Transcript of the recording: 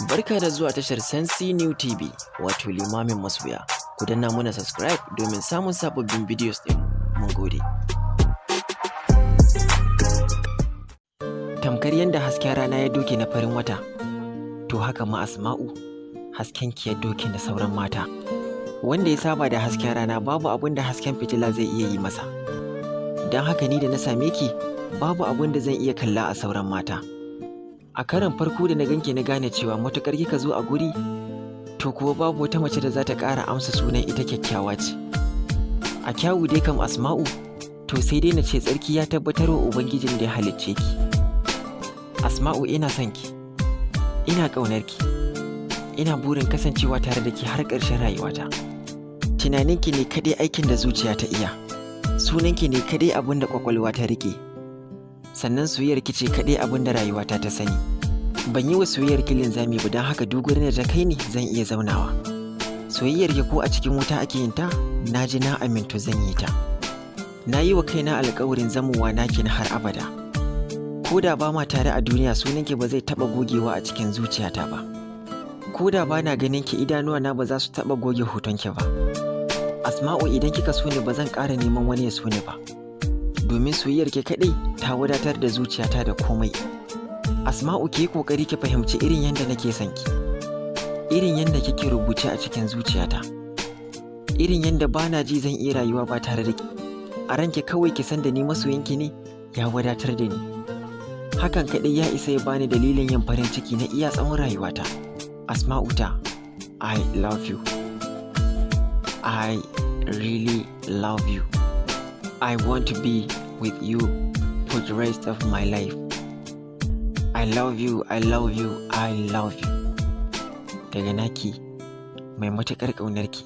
Barka da zuwa tashar Sensi New TV, wato Limamin Masoya. Ku danna muna subscribe domin samun sababbin videos ɗin. Mun gode. Tamkar yadda hasken rana ya doke na farin wata, to haka ma Asma'u, hasken ki ya doke na sauran mata. Wanda ya saba da hasken rana, babu abin da hasken fitila zai iya yi masa. Don haka ni da na same ki, babu abin da zan iya kalla a sauran mata. A karon farko da na ganki na gane cewa matuƙar kika zo a guri, to kuwa babu wata mace da za ta ƙara amsa sunan ita kyakkyawa ce. A kyawu dai kam Asma'u, to sai dai na ce tsarki ya tabbatar wa Ubangijin da ya halicce ki. Asma'u, ina son ki, ina ƙaunar ki, ina burin kasancewa tare da ki har ƙarshen rayuwata. Tunaninki ne kaɗai aikin da zuciya ta iya, sunanki ne kaɗai abin da ƙwaƙwalwa ta riƙe, sannan soyayyar ki ce kaɗai abin da rayuwata ta sani. Ban yi wa soyayyar ki linzami ba, don haka duk gurin da ta kai ni zan iya zaunawa. Soyayyar ki ko a cikin wuta ake yin ta, na ji na amintu zan yi ta. Na yi wa kaina alƙawarin zamowa naki na har abada. Ko da ba ma tare a duniya, sunanki ba zai taɓa gogewa a cikin zuciyata ba. Ko da ba na ganin ki, idanuwana ba za su taɓa goge hotonki ba. Asma'u, idan kika so ni, ba zan ƙara neman wani ya so ni ba, domin soyayyar ki kaɗai ta wadatar da zuciyata da komai. Asma'u, ki yi ƙoƙari ki fahimci irin yadda nake son ki, irin yadda kike rubuce a cikin zuciyata, irin yadda ba na ji zan iya rayuwa ba tare da ki. A ranki kawai ki san da ni masoyinki ne ya wadatar da ni. Hakan kaɗai ya isa ya bani dalilin yin farin ciki na iya tsawon rayuwata. Asma'u ta, I love you. I really love you. I want to be with you for the rest of my life. I love you, I love you, I love you. Daga naki mai matuƙar ƙaunarki.